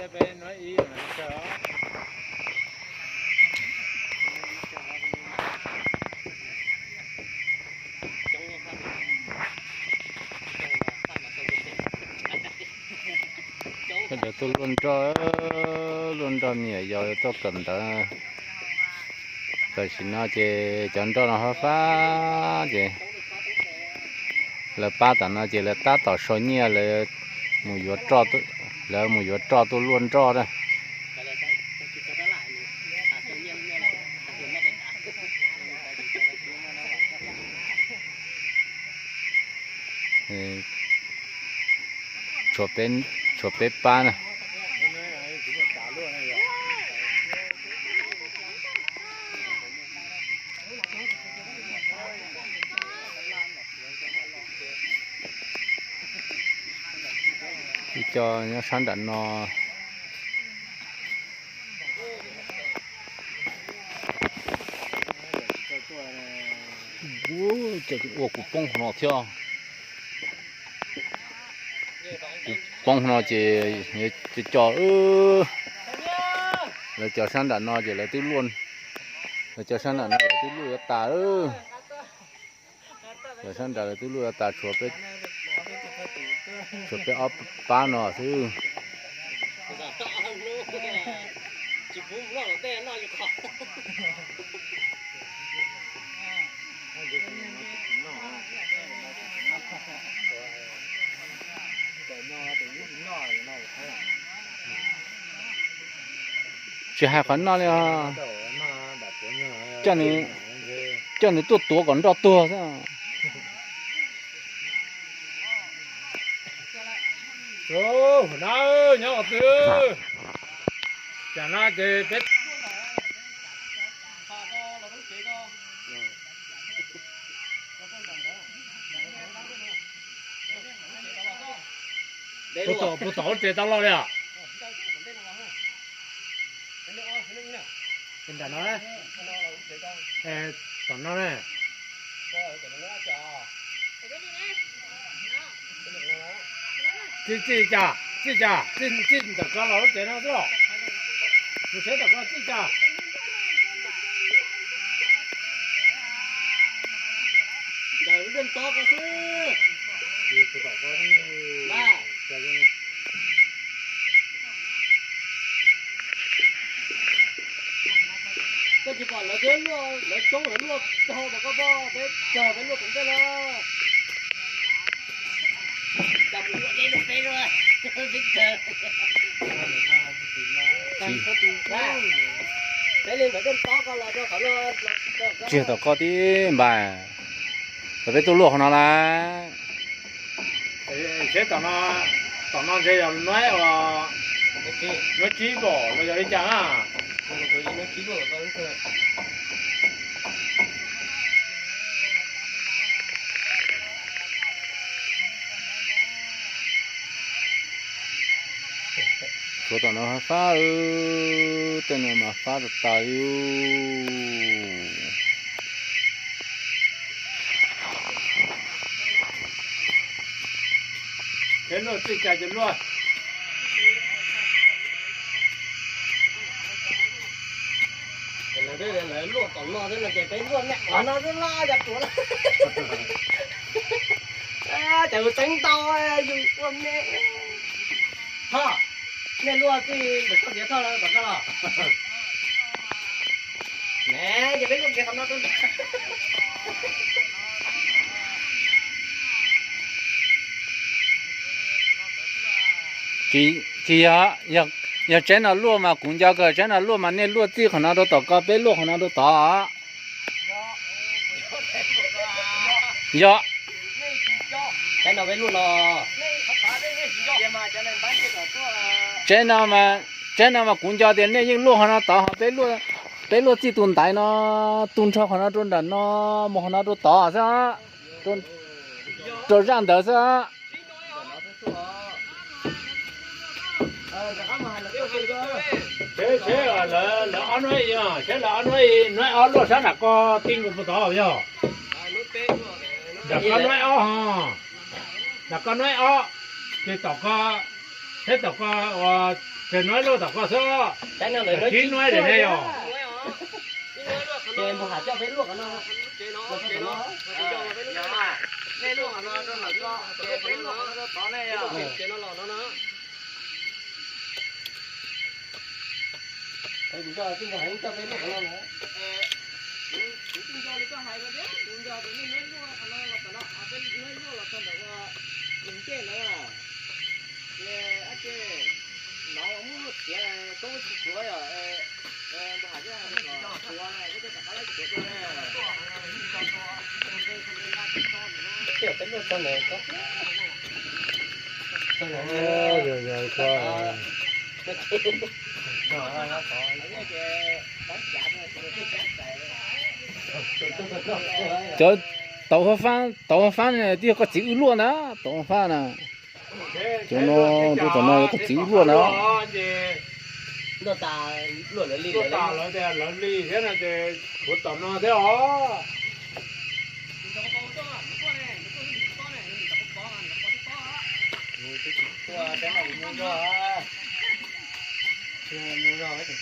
Sawv daws tuaj luaj nroj, luaj nroj me nyuam yaus tuaj kawm ntawv. Tam sim no ces cov nroj no fab fab ces lawv pab tom no ces lawv tab tom sau nyiaj, lawv mus yuav roj, lawv mus yuav roj tuaj luaj nroj na. Tshuav peb pab na. Ib co nyob sab nram no. Ua kuv poob qhov no thiab. Kuv poob qhov no ces co, lawv cov sab nram no ces lawv twb luaj, lawv cov sab nram no lawv twb luaj yuav tas lawm. Cov sab nrad lawv twb luaj yuav tas, tshuav peb ob pab no xwb. Tsis hais qhov noj li os. Coj nws tuaj tuav kom nroj tuag xwb. Nyob qhov twg? Cas no ces peb puas tom lub tsev tau los li os? Nram no, tom no ne. Txij, txij cas, txij cas, txij ntawm ko los lub tsev no xwb los? Mus tsev tom ko txij cas. Koj tsis pom lawv, lawv coob lawv luaj tau mas koj pom peb cog peb luaj tom ntej los. Tsis yog tom koj tib npais, kom peb tuaj luaj qhov no lawm. Seb tom no ntshe yog nueb, nueb tsib npaum los yog li cas na. Tshuav tom no fab, tej no mas fab tas tas li. Peb luaj txij cas ces luaj. Lawv luaj tom no xwb no ces peb luaj me qhov no xwb los yog tuav lawm. Ces yus tseeb tau yus ua me. Ho, nej luaj txij ntawm txoj kev thoj tom no los? Ne, ces peb luaj kev qhov no rau. Tsis yog, yog tseeb no luaj mas kuv nco kawg, tseeb no luaj mas nej luaj txij qhov no rau tom ko, peb luaj qhov no rau tod. Yog. Tseeb no mas kuv nco tias nej yeej luaj qhov no tod, peb luaj txij tus ntaiv no, tu nrho qhov no rau nram no, mus qhov no rau tod xwb, rau zaj ntawd xwb. Seb, seb lawv ob nueb, seb lawv ob nueb, nueb ob luaj sab nram ko tij nkaus puas tod yog? Nram ko nueb ob ho, nram ko nueb ob, ces tom ko, seb tom ko ua Ces no luaj tom ko xwb, tsib no li ne yog. Cov tauv hauv fab, tauv hauv fab twb yog koj txiv wb luaj ntag, tauv hauv fab na. Cov no, cov tom no yog koj txiv wb luaj na. Luaj tas lawv li thiab no ces tshuav tom no thiab os.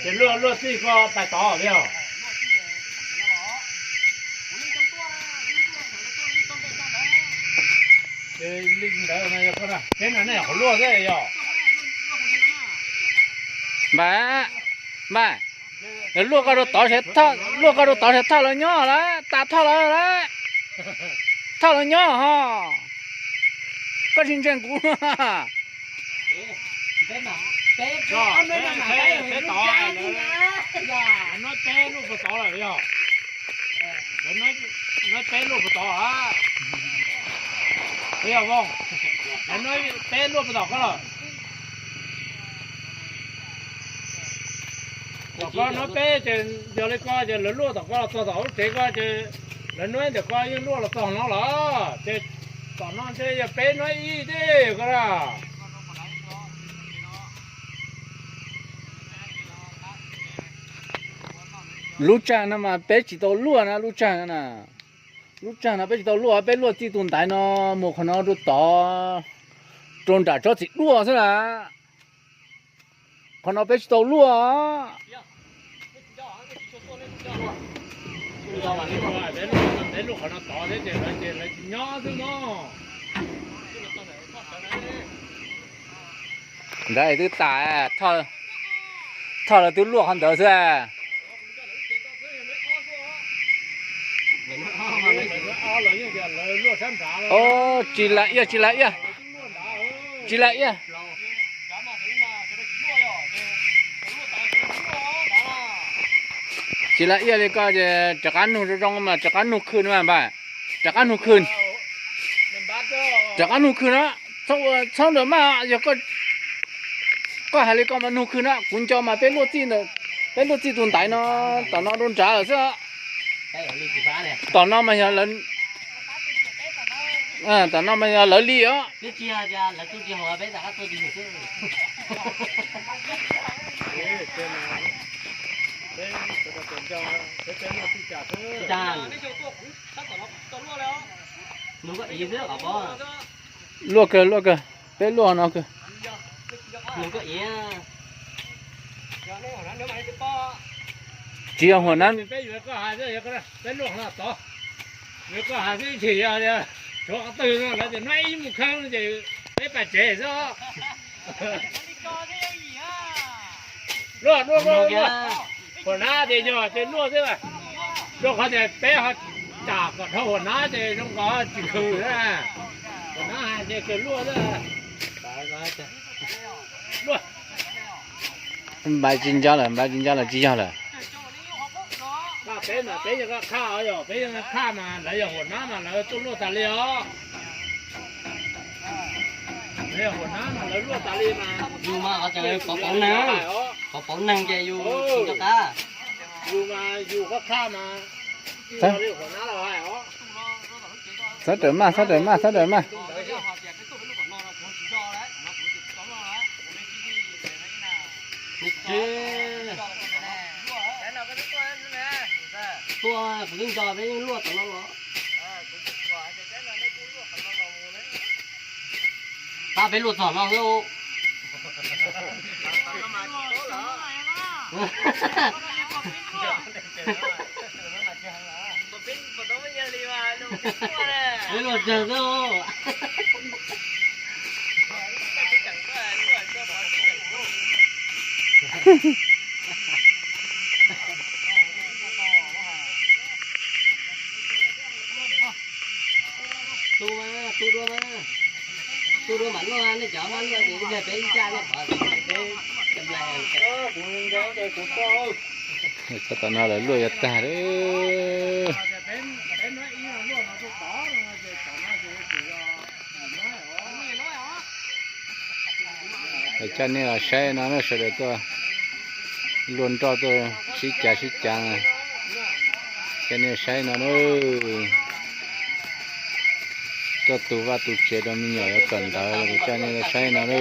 Ces luaj, luaj txij koj pais tod li os. Ces li ntawd no yog koj na, peb no nej qhuav luaj thiab yog. Npam, npam, luaj koj rau tod, luaj koj rau tod seb thoj los nyob lawm, tas thoj lawm lawm. Thoj los nyob ho. Koj tsis ntseeg kuv. Peb tod, peb luaj puas tod lawm yog? Lawv, peb luaj puas tod? Yog Voos, lawv, peb luaj puas tom koj lawm? Tom koj no peb ces yog li ko ces lawv luaj tom koj los txog tom lub tsev koj ces lawv nueb ntawm koj yeej luaj los txog no lawm ces tom no ntshe yog peb nueb ib tib koj na. Lub tsag no mas peb tsis tau luaj na, lub tsag no na. Lub tsag no peb tsis tau luaj, peb luaj txij tus ntaiv no mus qhov no rau tod, rau nram tsob txiv duaj xwb na. Qhov no peb tsis tau luaj. Ntawd twb tas, thoj lawv twb luaj qhov ntawd xwb. Tsis la iaj, tsis la iaj, tsis la iaj. Tsis la iaj li koj ces rov qab nug zoo zoo mas rov qab nug khw no mas npam, rov qab nug khw. Rov qab nug khw na, txhob ntawm mas yog koj hais li ko mas nug khw na, kuv nco mas peb luaj txij ntawm, peb luaj txij tus ntaiv no tom no rau nrad lawm xwb. Tom no mas yog lawv, tom no mas yog lawv li os. Luaj kawg, luaj kawg, peb luaj no kawg. Tsis yog huam nab. Peb luaj no tod, koj hais xwb, tsis yog tshuav qhov twg no lawv tias no ib mus khaws ces peb pais tsev xwb. Luaj, luaj, luaj, luaj. Huam nab ces yog ces luaj xwb, rau qhov tias peb ho tsam kom dhau huam nab ces zoo nkaus tsis khw. Huam nab hais ces kawg luaj xwb. Luaj. Npaj tsis nco lawm, npaj tsis nco lawm, tsis yog lawm. Peb mas peb yog koj qhaj os, yog peb yog koj qhaj mas lawv yog huam nab mas lawv tuaj luaj tas li os. Lawv yog huam nab mas lawv luaj tas li mas. Yus mas qhov tseem pov pauv neeg, pov pauv neeg ces yus tsis nco qab. Yus mas yus koj qhaj mas. Txhob raws maj, txhob raws maj, txhob raws maj. Tuaj, kuv twb nco peb yeej luaj tom no los. Pab peb luaj txog no xwb. Peb luag tsawg xwb. Tu mas, tu dua mas. Tu dua mam luaj, nej cov maj luaj ces ib pliag peb ib caj nej pov peb cam lais. Txog tom no lawv luaj yuav tag lawm. Coj nej los saib no na, sawv daws tuaj luaj nroj tuaj sib cav sib cav, coj nej saib no na. Tuaj tu vaj tu tsev rau me nyuam yuav kawm ntawv, coj nej saib no na.